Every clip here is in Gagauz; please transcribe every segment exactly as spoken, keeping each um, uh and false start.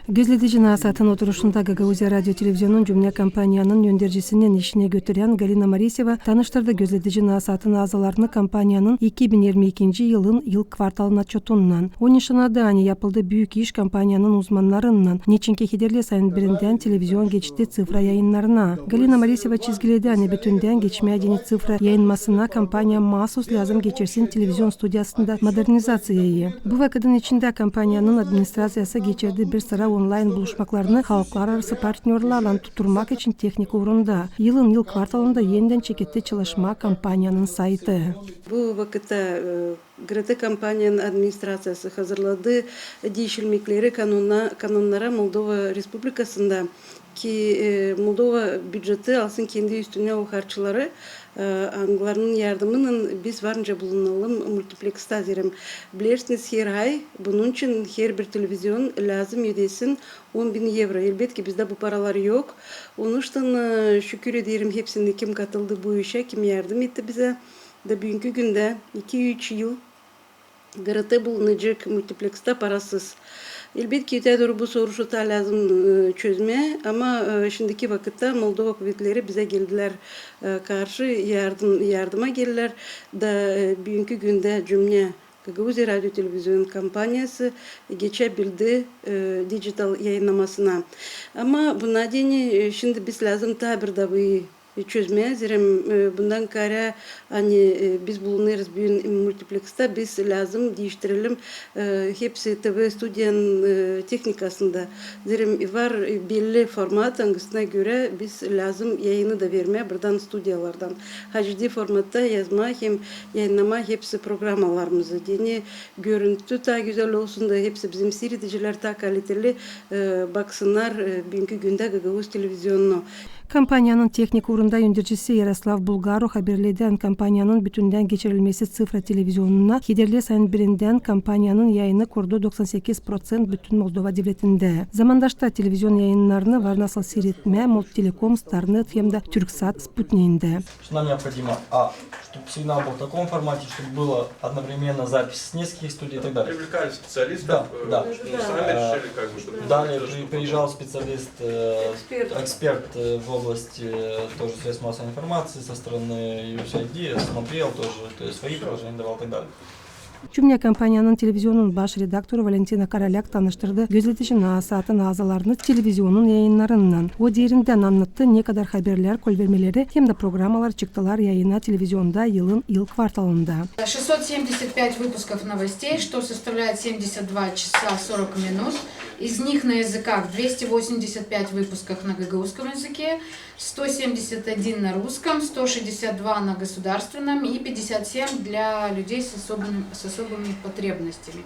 Gözledici nasaatın oturuşunda Gagauziya radio televizionunun cümnä kompaniyanın öndercisinin işini götürän Galina Moriseva tanıştırdı gözledici nasaatın azalarını kompaniyanın iki bin irmi ikinci yılın ilk kvartalın otçutunnan. O nişannadı, ani yapıldı büük iş kompaniyanın uzmannarınnan, neçinki hederli sayın birindän televizion geçti ţifra yayınnarına. Galina Moriseva çizgiledi, ani bütündän geçmää deyni ţifra yayınmasına kompaniya maasuz lääzım geçirsin televizion studiyasında modernizaţiyayı. Bu vakıdın içindä kompaniyanın administraţiyası geçirdi bir sıra onlayn buluşmaklarını halklararası partnörlarlan tutturmak için tehnika uurunda. Yılın ilk kvartalında enidän çeketti çalışmaa kompaniyanın saytı. Bu vakıtta, e, GRT kompaniyanın administraţiyası hazırladı diişilmekleri kanona-, kanonnara Moldova Respublikasında, ki, e, Moldova büceti alsın kendi üstünä o harçları, e, angılarının yardımınnan biz varınca bulunalım multipleksta, zerä bilersiniz, her ay bunun için herbir televizion lääzım ödesin on bin evro. Elbetki, bizdä bu paralar yok. Onuştan, e, şükür ederim hepsinä, kim katıldı bu işä, kim yardım etti bizä. Da büünkü gündä iki-üç yıl GRT bulunacek multipleksta parasız. Elbetki, öteyä dooru bu soruşu taa lääzım, e, çözmää, ama, e, şindiki vakıtta Moldova kuvetleri bizä geldilär, e, karşı, yardım, yardıma geldilär. Da, e, büünkü gündä cümnä Gagauziya radio televizionun kompaniyası geçäbildi, e, dijital yayınnamasına. Ama buna deyni, e, şindi biz lääzım taa bir davayı çözmää, zerä, e, bundan kaarä, ani, e, biz bulunêrız büün multipleksta, biz lääzım diiştirelim, e, hepsi TV studiyanın, e, tehnikasında. Zerä var, e, belli format, angısına görä biz lääzım yayını da vermää buradan studiyalardan. HD formatta yazmaa hem yayınnamaa hepsi programalarımızı. Deyni görüntü taa gözäl olsun da hepsi bizim siiredicilär taa kaliteli, e, baksınnar, e, büünkü gündä gagauz televizionunu. Kompaniyanın tehnika uurunda öndercisi Yaroslav Bulgaru haberledi, ani kompaniyanın bütündän geçirilmesi ţifra televizionuna hederli sayın birindän kompaniyanın yayını kurdu doksan sekiz proţent bütün Moldova devletindä. Zamandaşta televizion yayınnarını var nasıl siiretmää Moltelekom, Starnet hem dä Türksat Sputniindä. Нам необходимо, а, чтобы сигнал был в таком формате, чтобы было одновременно запись с нескольких студий и так далее. Привлекали специалистов, Да, э, да. Чтобы сами Э, решили, как бы, чтобы Далее это при-, приезжал специалист, э, Эксперт. эксперт, э, в области, э, тоже средств массовой информации со стороны U S I D, смотрел тоже, то есть свои предложения давал и так далее. Cümnä kompaniyanın televizionun baş redaktoru Valentina Korolyak tanıştırdı gözledici nasaatın azalarını televizionun yayınnarınnan. O diirindän annattı, nekadar haberlär, kolvermeleri hem dä programalar çıktılar yayına televizionda yılın ilk kvartalında. Шестьсот семьдесят пять выпусков новостей, что составляет семьдесят два часа сорок минут. Из них на языках двести восемьдесят пять выпусков на гагаузском языке, сто семьдесят один на русском, сто шестьдесят два на государственном и пятьдесят семь для людей с особыми, с особыми потребностями.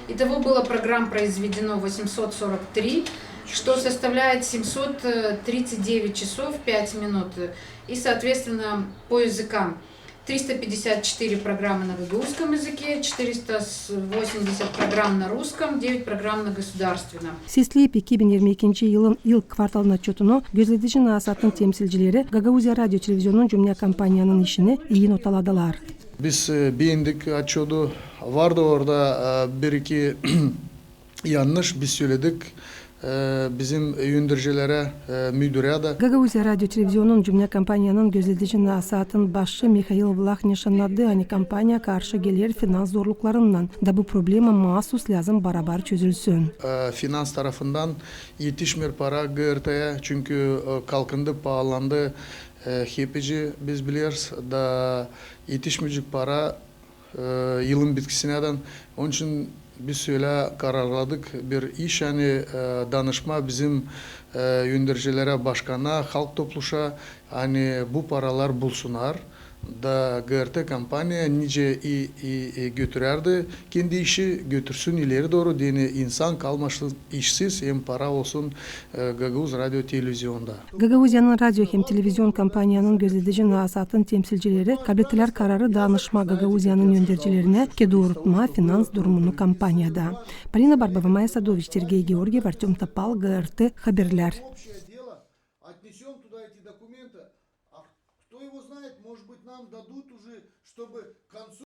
Итого было программ произведено восемьсот сорок три, что составляет семьсот тридцать девять часов пять минут. И, соответственно, по языкам: триста пятьдесят четыре программы на гагаузском языке, четыреста восемьдесят программ на русском, девять программ на государственном. Sesleyip iki bin irmi ikinci yılın ilk kvartalın otçutunu, gözledici nasaatın temsilcileri Gagauziya radio televizionun cümnä kompaniyanın işini ii notaladılar. Biz, e, beendik otçutu. Vardı orada, e, bir-iki yannış, biz söledik, e, bizim öndercilerä, e, müdürä dä. Gagauziya radio televizionun cümnä kompaniyanın gözledici nasaatın başı Mihail Vlah nişannadı, ani kompaniya karşı geler finans zorluklarınnan, da bu problema maasuz lääzım barabar çözülsün. E, finans tarafından etişmeer para GRT-yä, çünkü, e, kalkındı, paalandı, e, hepsi biz bileriz, da etişmeyecek para, e, yılın bitkisinädän. Onun için biz şölä kararladık bir iş, ani, e, danışmaa bizim, e, öndercilerä, başkana, Halk Topluşa, ani bu paralar bulsunnar da GRT kompaniya nicä i, i, i götürärdi kendi işi, götürsün ileri dooru, deyni insan kalmasın işsiz, hem para olsun, e, Gagauz radio televizionda. Gagauziyanın radio hem televizion kompaniyanın gözledici nasaatın temsilcileri kablettilär kararı danışmaa Gagauziyanın öndercilerinä, ki duurutmaa finans durumunu kompaniyada. Polina Barbova, Maya Sadoviç, Sergey Georgiev, Artöm Topal, GRT Haberlär. Отнесём туда эти документы. А кто его знает, может быть, нам дадут уже, чтобы к концу